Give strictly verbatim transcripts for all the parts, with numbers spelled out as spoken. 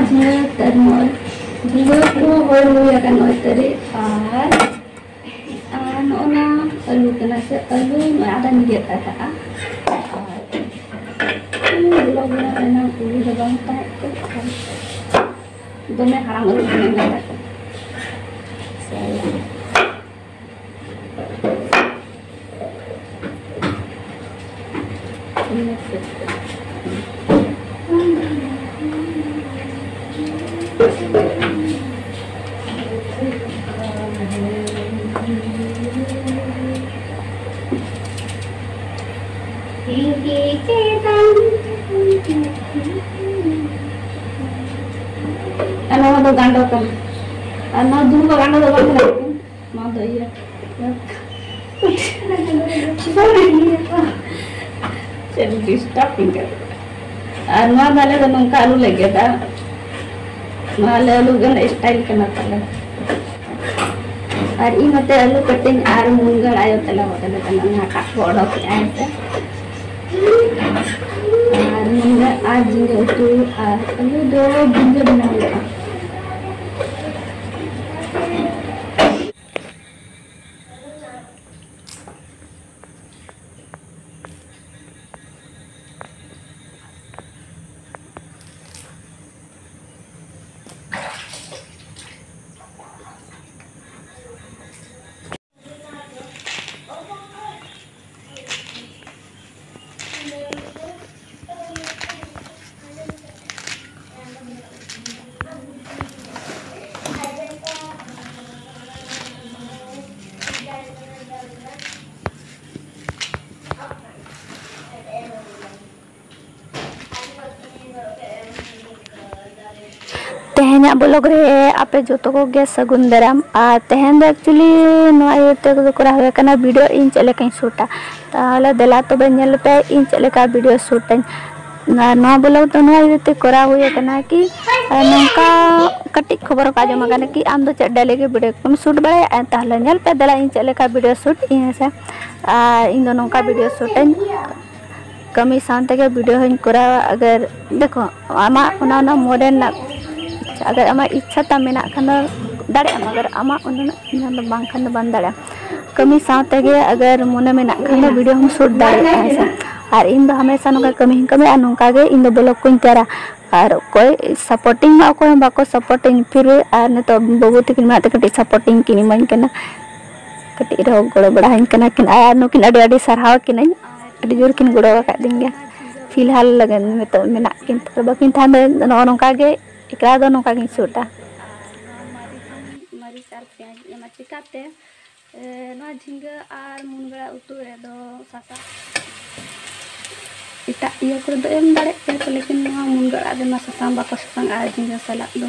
ᱡᱷᱤᱸᱜᱟᱹ ᱛᱟᱨᱢᱚᱞ, ᱡᱷᱤᱸᱜᱟᱹ ᱠᱚ ᱦᱚᱭ ᱦᱩᱭ ᱟᱠᱟᱱ ᱱᱚᱜᱼᱚᱭ ᱛᱟᱹᱨᱤ, ᱟᱨ, ᱟᱨ ᱱᱚᱜᱼᱚ ᱱᱟ ᱟᱹᱞᱩ ᱠᱟᱱᱟ ᱥᱮ, ᱟᱹᱞᱩ ᱱᱚᱜᱼᱚᱭ ᱟᱫᱟᱧ ᱜᱮᱫ ᱟᱠᱟᱫᱼᱟ᱾ ᱟᱨ ᱵᱚᱞᱚ ᱵᱚᱞᱚ ᱨᱮᱱᱟᱜ ᱩᱭᱦᱟᱹᱨ ᱫᱚ ᱵᱟᱝ ᱛᱟᱦᱮᱸ ᱠᱟᱱᱟ᱾ ᱫᱚᱢᱮ ᱦᱟᱲᱟᱢ ᱟᱹᱞᱩ ᱠᱟᱱᱟ ᱚᱱᱟᱛᱮ᱾ ᱟᱨ ᱱᱚᱣᱟ ᱫᱚ ᱜᱟᱸᱰᱚ ᱠᱟᱱᱟ᱾ ᱟᱨ ᱱᱚᱣᱟ ᱫᱩᱲᱩᱵᱟᱜ ᱜᱟᱸᱰᱚ ᱫᱚ ᱵᱟᱝ ᱠᱟᱱᱟ᱾ ᱱᱚᱣᱟ ᱫᱚ ᱤᱭᱟᱹ᱾ ᱪᱮᱫ ᱰᱤᱥᱴᱟᱵ ᱤᱧ ᱠᱟᱱᱟ᱾ ᱟᱨ ᱱᱚᱣᱟ ᱫᱚ ᱟᱞᱮ ᱫᱚ ᱱᱚᱝᱠᱟ ᱟᱹᱞᱩ ᱞᱮ ᱜᱮᱫᱟ᱾ ᱱᱚᱣᱟ ᱟᱞᱮ ᱟᱹᱞᱩ ᱜᱮᱫ ᱥᱴᱟᱭᱤᱞ ᱠᱟᱱᱟ ᱛᱟᱞᱮ᱾ ᱟᱨ ᱤᱧ ᱱᱚᱛᱮ ᱟᱹᱞᱩ ᱠᱟᱹᱴᱤᱧ ᱟᱨ ᱢᱩᱱᱜᱟᱹ ᱟᱲᱟᱜ ᱟᱭᱳ ᱛᱟᱞᱮ ᱠᱟᱱᱟ, ᱚᱱᱟ ᱦᱟᱴᱟᱜ ᱠᱚ ᱚᱰᱚᱠᱮᱜᱼᱟᱭ ᱥᱮ᱾ ᱟᱨ ᱢᱩᱱᱜᱟᱹ ᱟᱨ ᱡᱷᱤᱸᱜᱟᱹ ᱩᱛᱩ ᱟᱨ ᱟᱹᱞᱩ ᱫᱚ ᱡᱷᱤᱸᱜᱟᱹ ᱵᱮᱱᱟᱣ ᱦᱩᱭᱩᱜᱼᱟ᱾ ᱛᱮᱦᱮᱧᱟᱜ ᱵᱞᱚᱜ ᱨᱮ ᱟᱯᱮ ᱡᱚᱛᱚ ᱠᱚᱜᱮ ᱥᱟᱹᱜᱩᱱ ᱫᱟᱨᱟᱢ᱾ ᱟᱨ ᱛᱮᱦᱮᱧ ᱫᱚ ᱮᱠᱪᱩᱭᱮᱞᱤ ᱱᱚᱣᱟ ᱤᱭᱟᱹᱛᱮ ᱫᱚ ᱠᱚᱨᱟᱣ ᱦᱩᱭ ᱟᱠᱟᱱᱟ, ᱵᱷᱤᱰᱤᱭᱳ ᱤᱧ ᱪᱮᱫ ᱞᱮᱠᱟᱧ ᱥᱩᱴᱟ᱾ ᱛᱟᱦᱚᱞᱮ ᱫᱮᱞᱟ ᱛᱚᱵᱮ ᱧᱮᱞ ᱯᱮ ᱤᱧ ᱪᱮᱫ ᱞᱮᱠᱟ ᱵᱷᱤᱰᱤᱭᱳ ᱥᱩᱴᱟᱹᱧ᱾ ᱟᱨ ᱱᱚᱣᱟ ᱵᱞᱚᱜ ᱫᱚ ᱱᱚᱣᱟ ᱤᱭᱟᱹᱛᱮ ᱠᱚᱨᱟᱣ ᱦᱩᱭ ᱟᱠᱟᱱᱟ ᱠᱤ, ᱟᱨ ᱱᱚᱝᱠᱟ ᱠᱟᱹᱴᱤᱡ ᱠᱷᱚᱵᱚᱨ ᱠᱚ ᱟᱸᱡᱚᱢ ᱟᱠᱟᱱᱟ ᱠᱤ ᱟᱢ ᱫᱚ ᱪᱮᱫ ᱰᱮᱞᱤ ᱜᱮ ᱵᱷᱤᱰᱤᱭᱳ ᱠᱚᱢ ᱥᱩᱴ ᱵᱟᱲᱟᱭᱟ, ᱛᱟᱦᱚᱞᱮ ᱧᱮᱞ ᱯᱮ ᱫᱮᱞᱟ ᱤᱧ ᱪᱮᱫ ᱞᱮᱠᱟ ᱵᱷᱤᱰᱤᱭᱳ ᱥᱩᱴ ᱤᱧ ᱦᱮᱸ ᱥᱮ᱾ ᱟᱨ ᱤᱧ ᱫᱚ ᱱᱚᱝᱠᱟ ᱵᱷᱤᱰᱤᱭᱳ ᱥᱩᱴᱟᱹᱧ᱾ ᱠᱟᱹᱢᱤ ᱥᱟᱶ ᱛᱮᱜᱮ video ᱦᱚᱸᱧ ᱠᱚᱨᱟᱣᱟ᱾ ᱟᱜᱟᱨ ᱫᱮᱠᱷᱚ, ᱟᱢᱟᱜ ᱚᱱᱟ, ᱚᱱᱟ ᱢᱚᱱᱮ ᱨᱮᱱᱟᱜ ᱤᱪᱪᱷᱟ, ᱟᱜᱟᱨ ᱟᱢᱟᱜ ᱤᱪᱪᱷᱟ ᱛᱟᱢ ᱢᱮᱱᱟᱜ ᱠᱷᱟᱱ ᱫᱚ ᱫᱟᱲᱮᱭᱟᱜ ᱟᱢ, ᱟᱜᱟᱨ ᱟᱢᱟᱜ ᱚᱱᱟ ᱨᱮᱱᱟᱜ ᱤᱪᱪᱷᱟ ᱫᱚ ᱵᱟᱝ ᱠᱷᱟᱱ ᱫᱚ ᱵᱟᱝ ᱫᱟᱲᱮᱭᱟᱜ ᱟᱢ᱾ ᱠᱟᱹᱢᱤ ᱥᱟᱶ ᱛᱮᱜᱮ ᱟᱜᱟᱨ ᱢᱚᱱᱮ ᱢᱮᱱᱟᱜ ᱠᱷᱟᱱ ᱫᱚ video ᱦᱚᱸᱢ shoot ᱫᱟᱲᱮᱭᱟᱜᱼᱟ, ᱦᱮᱸ ᱥᱮ᱾ ᱟᱨ ᱤᱧ ᱫᱚ ᱦᱟᱢᱮᱥᱟ ᱱᱚᱝᱠᱟ ᱠᱟᱹᱢᱤ ᱦᱚᱸᱧ ᱠᱟᱹᱢᱤᱭᱟ ᱟᱨ ᱱᱚᱝᱠᱟ ᱜᱮ ᱤᱧ ᱫᱚ vlog ᱠᱚᱧ ᱛᱮᱭᱟᱨᱟ᱾ ᱟᱨ ᱚᱠᱚᱭ supporting ᱢᱟ ᱚᱠᱚᱭ ᱦᱚᱸ ᱵᱟᱠᱚ supportᱤᱧ, ᱯᱷᱤᱨ ᱵᱷᱤ ᱟᱨ ᱱᱤᱛᱚᱜ ᱵᱟᱹᱵᱩ ᱛᱟᱹᱠᱤᱱ ᱢᱮᱱᱟᱜ ᱛᱮ ᱠᱟᱹᱴᱤᱡ supporting ᱠᱤᱱ ᱤᱢᱟᱹᱧ ᱠᱟᱱᱟ, ᱠᱟᱹᱴᱤᱡ ᱨᱮᱦᱚᱸ ᱜᱚᱲᱚ ᱵᱟᱲᱟ ᱟᱹᱧ ᱠᱟᱱᱟ ᱠᱤᱱ᱾ ᱟᱨ ᱱᱩᱠᱤᱱ ᱟᱹᱰᱤ ᱟᱹᱰᱤ ᱥᱟᱨᱦᱟᱣ ᱠᱤᱱᱟᱹᱧ, ᱟᱹᱰᱤ ᱡᱳᱨ ᱠᱤᱱ ᱜᱚᱲᱚ ᱟᱠᱟᱫᱤᱧ ᱜᱮᱭᱟ᱾ ᱯᱷᱤᱞᱦᱟᱞ ᱞᱟᱹᱜᱤᱫ ᱱᱤᱛᱚᱜ ᱢᱮᱱᱟᱜ ᱠᱤᱱ, ᱛᱚ ᱵᱟᱹᱠᱤᱱ ᱛᱟᱦᱮᱱ ᱫᱚ ᱱᱚᱜᱼᱚ ᱱᱚᱝᱠᱟ ᱜᱮ ᱮᱠᱞᱟ ᱫᱚ ᱱᱚᱝᱠᱟ ᱜᱤᱧ ᱥᱩᱴᱟ᱾ ᱟᱨ ᱱᱚᱣᱟ ᱢᱟᱹᱨᱤᱪ ᱤᱧ, ᱢᱟᱹᱨᱤᱪ ᱟᱨ ᱯᱮᱸᱭᱟᱡᱽ ᱤᱧ ᱮᱢᱟ᱾ ᱪᱤᱠᱟᱹᱛᱮ, ᱮ, ᱱᱚᱣᱟ ᱡᱷᱤᱸᱜᱟᱹ ᱟᱨ ᱢᱩᱱᱜᱟᱹ ᱟᱲᱟᱜ ᱩᱛᱩ ᱨᱮᱫᱚ ᱥᱟᱥᱟᱝ, ᱮᱴᱟᱜ ᱤᱭᱟᱹ ᱠᱚᱨᱮ ᱫᱚ ᱮᱢ ᱫᱟᱲᱮᱭᱟᱜ ᱜᱮᱭᱟ ᱠᱚ, ᱞᱮᱠᱤᱱ ᱱᱚᱣᱟ ᱢᱩᱱᱜᱟᱹ ᱟᱲᱟᱜ ᱨᱮᱢᱟ ᱥᱟᱥᱟᱝ ᱵᱟᱠᱚ ᱥᱟᱥᱟᱝ ᱟᱨ ᱡᱷᱤᱸᱜᱟᱹ ᱥᱟᱞᱟᱜ ᱫᱚ᱾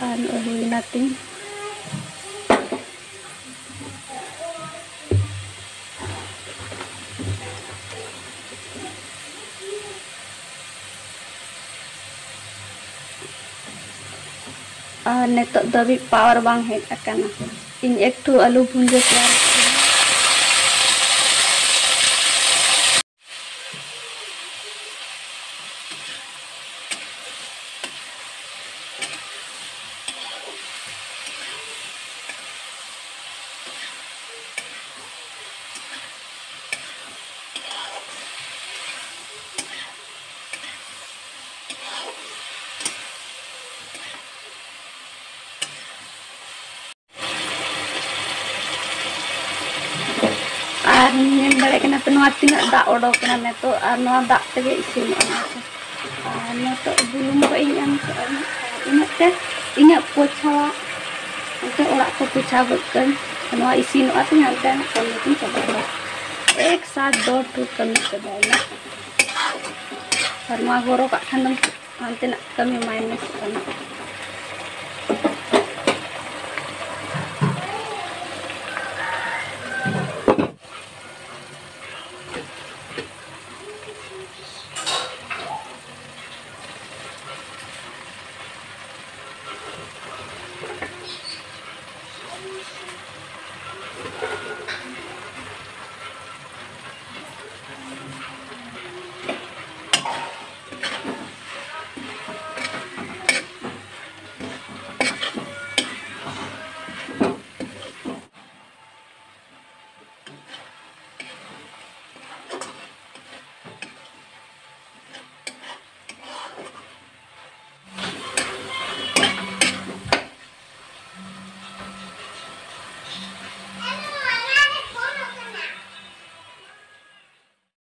ᱟᱨ ᱱᱚᱜᱼᱚᱭ ᱦᱩᱭᱱᱟ ᱛᱤᱧ᱾ ᱟᱨ ᱱᱤᱛᱚᱜ ᱫᱷᱟᱹᱵᱤᱡ power ᱵᱟᱝ ᱦᱮᱡ ᱟᱠᱟᱱᱟ᱾ ᱤᱧ ᱮᱠᱴᱩ ᱟᱹᱞᱩ ᱵᱷᱩᱸᱡᱟᱹ ᱛᱮᱭᱟᱨ ᱠᱟᱜᱼᱟ᱾ ᱟᱨ ᱧᱮᱞ ᱫᱟᱲᱮᱭᱟᱜ ᱠᱟᱱᱟ ᱯᱮ, ᱱᱚᱣᱟ ᱛᱤᱱᱟᱹᱜ ᱫᱟᱜ ᱚᱰᱚᱠ ᱠᱟᱱᱟ ᱱᱤᱛᱚᱜ, ᱟᱨ ᱱᱚᱣᱟ ᱫᱟᱜ ᱛᱮᱜᱮ ᱤᱥᱤᱱᱚᱜᱼᱟ ᱱᱚᱣᱟ ᱠᱚ᱾ ᱟᱨ ᱱᱤᱛᱚᱜ ᱵᱩᱞᱩᱝ ᱠᱚ ᱤᱧ ᱮᱢ ᱠᱟᱜᱼᱟ, ᱤᱱᱟᱹᱜ ᱛᱮ ᱤᱧᱟᱹᱜ ᱯᱳᱪᱷᱟᱣᱟᱜ ᱚᱱᱛᱮ ᱚᱲᱟᱜ ᱠᱚ ᱯᱳᱪᱷᱟᱣ ᱜᱚᱫ ᱠᱟᱹᱧ᱾ ᱱᱚᱣᱟ ᱤᱥᱤᱱᱚᱜᱼᱟ ᱛᱤᱧ, ᱦᱟᱱᱛᱮ ᱠᱟᱹᱢᱤ ᱠᱚᱧ ᱪᱟᱵᱟᱭᱟ᱾ ᱮᱠ ᱥᱟᱛ ᱫᱚ ᱴᱩ ᱠᱟᱹᱢᱤ ᱪᱟᱵᱟᱭᱮᱱᱟ᱾ ᱟᱨ ᱱᱚᱣᱟ ᱜᱚᱨᱚ ᱠᱟᱜ ᱠᱷᱟᱱ ᱫᱚᱢ ᱦᱟᱱᱛᱮᱱᱟᱜ ᱠᱟᱹᱢᱤ ᱢᱟᱭᱱᱟᱥᱚᱜ ᱠᱟᱱᱟ᱾